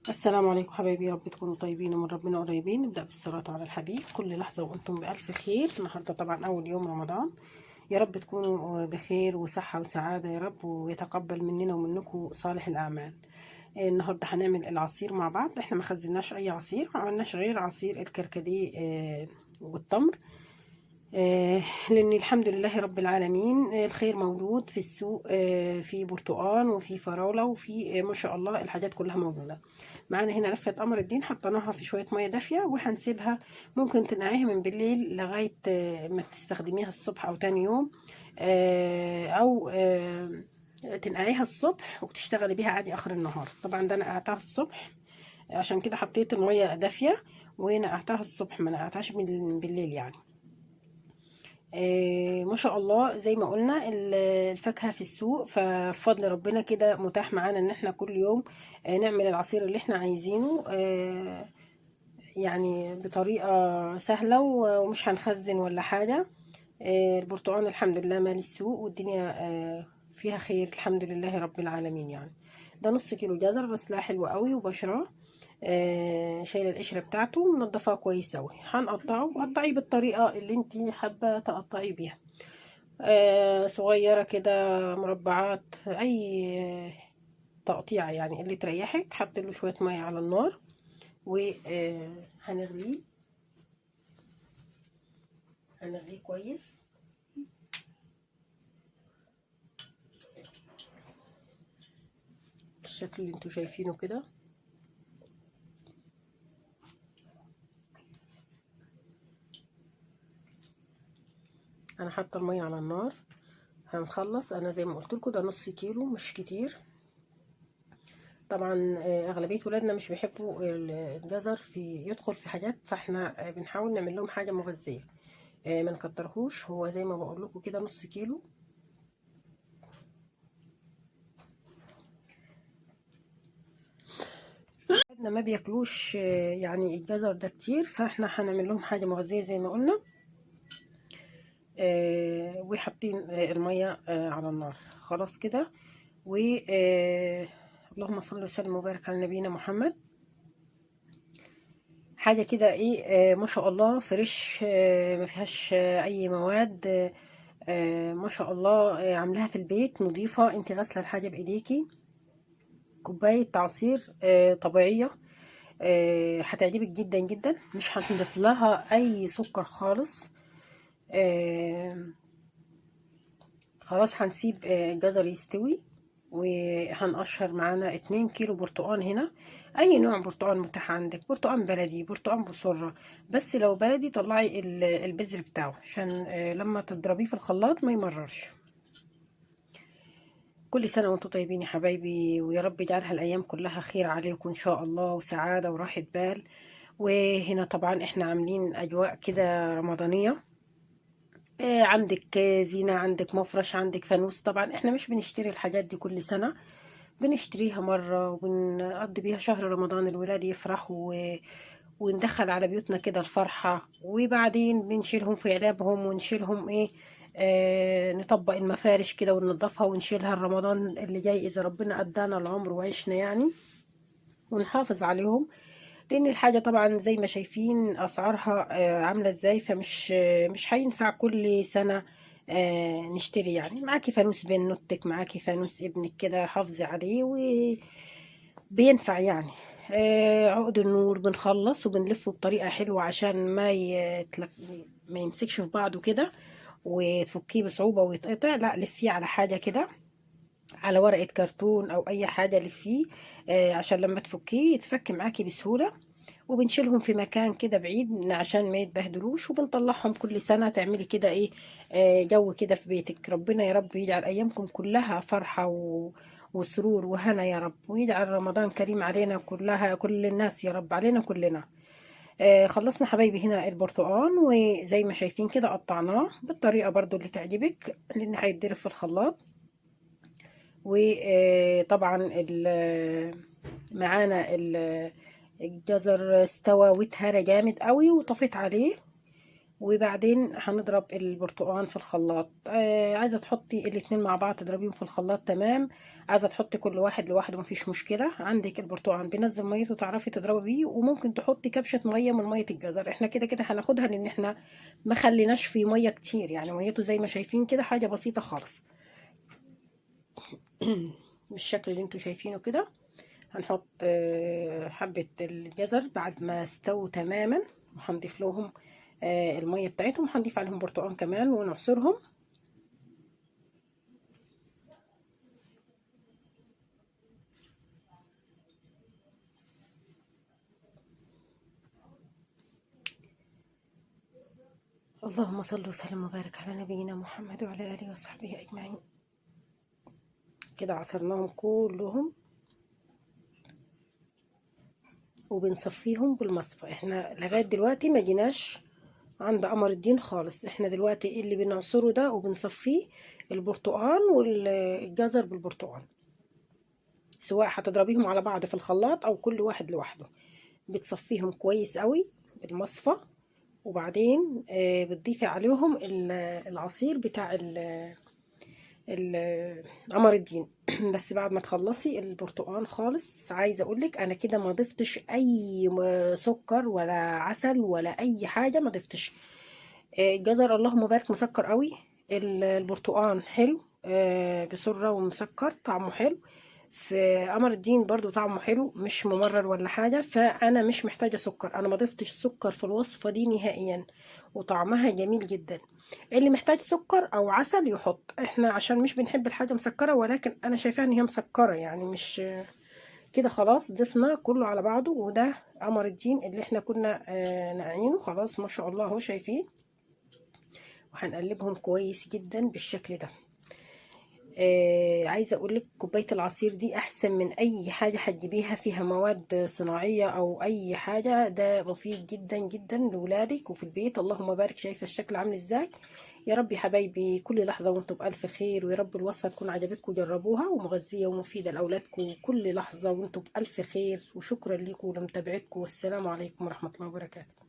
السلام عليكم حبايبي، يا رب تكونوا طيبين ومن ربنا قريبين. نبدأ بالصلاة على الحبيب. كل لحظة وانتم بألف خير. النهاردة طبعا أول يوم رمضان، يا رب تكونوا بخير وصحة وسعادة يا رب، ويتقبل مننا ومنكم صالح الأعمال. النهاردة هنعمل العصير مع بعض. احنا ما خزناش أي عصير، ما عملناش غير عصير الكركديه والتمر، لأن الحمد لله رب العالمين، الخير موجود في السوق، في برتقان وفي فراولة وفي ما شاء الله الحاجات كلها موجودة. معانا هنا لفة قمر الدين، حطيناها في شوية مية دافية وهنسيبها، ممكن تنقعيها من بالليل لغاية ما تستخدميها الصبح أو تاني يوم، أو تنقعيها الصبح وتشتغلي بيها عادي آخر النهار. طبعا ده نقعتها الصبح، عشان كده حطيت المية دافية ونقعتها الصبح، ما نقعتهاش من بالليل يعني. ما شاء الله زي ما قلنا الفاكهة في السوق، ففضل ربنا كده متاح معانا ان احنا كل يوم نعمل العصير اللي احنا عايزينه، يعني بطريقة سهلة ومش هنخزن ولا حاجة. البرتقال الحمد لله مالي السوق والدنيا فيها خير الحمد لله رب العالمين. يعني ده نص كيلو جزر غسلاه حلو قوي وبشراه، شايله القشرة بتاعته ومنضفاه كويس اوي. هنقطعه وقطعيه بالطريقة اللي انتي حابة تقطعيه بيها، صغيرة كده، مربعات، اي تقطيعه يعني اللي تريحك. حط له شوية مية على النار وهنغليه، هنغليه كويس. بالشكل اللي انتوا شايفينه كده. انا حاطه المية على النار، هنخلص. انا زي ما قلت لكم ده نص كيلو مش كتير. طبعا اغلبية ولادنا مش بيحبوا الجزر في يدخل في حاجات، فاحنا بنحاول نعمل لهم حاجة مغذيه، ما نكترهوش. هو زي ما بقول لكم كده نص كيلو. ولادنا ما بياكلوش يعني الجزر ده كتير، فاحنا هنعمل لهم حاجة مغذيه زي ما قلنا. وحاطين المية على النار خلاص كده. و اللهم صل وسلم وبارك على نبينا محمد. حاجة كده ايه، ما شاء الله fresh، ما فيهاش اي مواد، ما شاء الله، عاملاها في البيت نظيفة، انت غاسله الحاجة بايديكي. كوباية عصير طبيعية، هتعجبك جدا جدا، مش هنضيف لها اي سكر خالص. خلاص هنسيب الجزر يستوي، وهنقشر معانا 2 كيلو برتقان. هنا اي نوع برتقان متاح عندك، برتقان بلدي، برتقان بصرة، بس لو بلدي طلعي البذر بتاعه عشان لما تضربيه في الخلاط ما يمررش. كل سنة وانتم طيبين يا حبايبي، ويا رب يجعلها الايام كلها خير عليكم ان شاء الله، وسعادة وراحة بال. وهنا طبعا احنا عاملين اجواء كده رمضانية، عندك زينة، عندك مفرش، عندك فانوس. طبعا احنا مش بنشتري الحاجات دي كل سنة، بنشتريها مرة وبنقضي بيها شهر رمضان، الولاد يفرحوا وندخل على بيوتنا كده الفرحة، وبعدين بنشيلهم في علابهم ونشيلهم ايه، نطبق المفارش كده وننضفها ونشيلها رمضان اللي جاي اذا ربنا ادانا العمر وعشنا يعني، ونحافظ عليهم. لان الحاجة طبعا زي ما شايفين اسعارها عاملة ازاي، فمش مش هينفع كل سنة نشتري. يعني معاكي فانوس بنوتك، معاكي فانوس ابنك كده، حافظي عليه وبينفع يعني. عقد النور بنخلص وبنلفه بطريقة حلوة عشان ما يمسكش في بعضه كده وتفكيه بصعوبة ويتقطع. لا، لفيه على حاجة كده، على ورقة كرتون او اي حاجة لفيه، عشان لما تفكيه يتفك معاكي بسهولة. وبنشيلهم في مكان كده بعيد عشان ما يتبهدلوش، وبنطلعهم كل سنة. تعملي كده ايه، جو كده في بيتك. ربنا يا رب يجعل ايامكم كلها فرحة وسرور وهنا يا رب، ويجعل رمضان كريم علينا كلها، كل الناس يا رب، علينا كلنا. خلصنا حبايبي هنا البرتقان، وزي ما شايفين كده قطعناه بالطريقة برضو اللي تعجبك، لان هيتضرب في الخلاط. وطبعا معانا الجزر استوى واتهرى جامد قوي، وطفيت عليه. وبعدين هنضرب البرتقان في الخلاط. عايزه تحطي الاتنين مع بعض تضربيهم في الخلاط، تمام. عايزه تحطي كل واحد لوحده مفيش مشكلة. عندك البرتقان بينزل ميته تعرفي تضربي بيه، وممكن تحطي كبشة مية من مية الجزر. احنا كده كده هناخدها لان احنا ما خليناش فيه مية كتير، يعني ميته زي ما شايفين كده حاجة بسيطة خالص بالشكل اللي انتوا شايفينه كده. هنحط حبه الجزر بعد ما استووا تماما، وهنضيف لهم المية بتاعتهم، هنضيف عليهم برتقان كمان ونعصرهم. اللهم صل وسلم وبارك على نبينا محمد وعلى آله وصحبه أجمعين. كده عصرناهم كلهم وبنصفيهم بالمصفى. احنا لغاية دلوقتي ما جيناش عند قمر الدين خالص. احنا دلوقتي اللي بنعصره ده وبنصفيه البرتقان والجزر بالبرتقان، سواء هتضربيهم على بعض في الخلاط او كل واحد لوحده. بتصفيهم كويس قوي بالمصفى، وبعدين بتضيفي عليهم العصير بتاع قمر الدين. بس بعد ما تخلصي البرتقان خالص. عايزه اقولك انا كده ما ضفتش اي سكر ولا عسل ولا اي حاجة، ما ضفتش. الجزر اللهم بارك مسكر قوي، البرتقان حلو، بسره ومسكر طعمه حلو. في قمر الدين برضو طعمه حلو، مش ممرر ولا حاجة. فأنا مش محتاجة سكر، أنا ما ضفتش سكر في الوصفة دي نهائيا، وطعمها جميل جدا. اللي محتاج سكر أو عسل يحط، احنا عشان مش بنحب الحاجة مسكرة، ولكن أنا شايفاها إن هي مسكرة يعني مش كده. خلاص ضفنا كله على بعضه، وده قمر الدين اللي احنا كنا نقعينه. خلاص ما شاء الله اهو شايفين. وهنقلبهم كويس جدا بالشكل ده. عايزه اقول لك كوباية العصير دي احسن من اي حاجة هتجيبيها فيها مواد صناعية او اي حاجة. ده مفيد جدا جدا لولادك وفي البيت. اللهم بارك. شايفه الشكل عامل ازاي؟ يا رب يا حبايبي كل لحظة وانتم بالف خير، ويا رب الوصفة تكون عجبتكم، جربوها ومغذيه ومفيدة لاولادكم. كل لحظة وانتم بالف خير، وشكرا لكم ولمتابعتكم، والسلام عليكم ورحمة الله وبركاته.